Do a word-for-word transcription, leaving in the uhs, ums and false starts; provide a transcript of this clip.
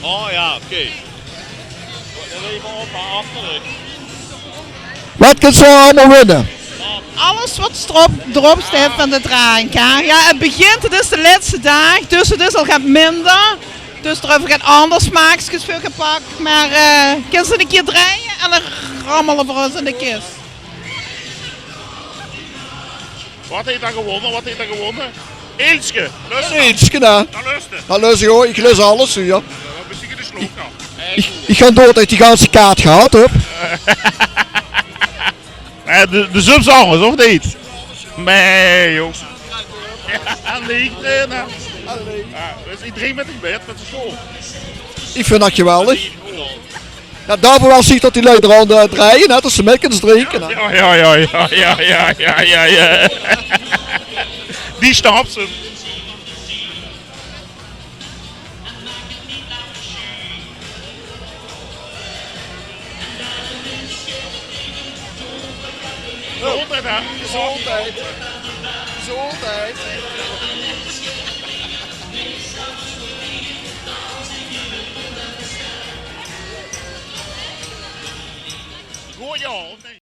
Oh ja, oké. Waat kins se allemaol winne? Alles wat d'rop, d'rop steit van de drank, hè. Ja, 't begint, 't is de lètste daag, dus 't is al get minder. Dus d'r höbbe get anger smaakskes veur gepak. Mer, eh, kins se 'ne kier drejje en dan rammele v'r ós in de kis. Waat heet d'r gewónne? Waat heet d'r gewónne? Eilske. Lus se 'm? Eilske, hè. Dan lus se 'm. Dan lus ich, huur. Ich lus alles, huur. Ja, dan bis se de slook, ja. Ich, ich gaon door det ich die ganse kaart gehad höb. Eh, de, de zups angers, of neet? Nee, jóng. Ja, neet, eh, nou. Ja, dus ich drink mit de bed, mit de school. Ich vinj det geweldig. Ja, daoveur waal zie ich det die lui d'r aan, eh, drejje, hè, det ze mit kinne drinke, hè. Ja, ja, ja. Die snaps 'm. Gezondheid, hè? Gezondheid. Gezondheid. Good, ja, of neet?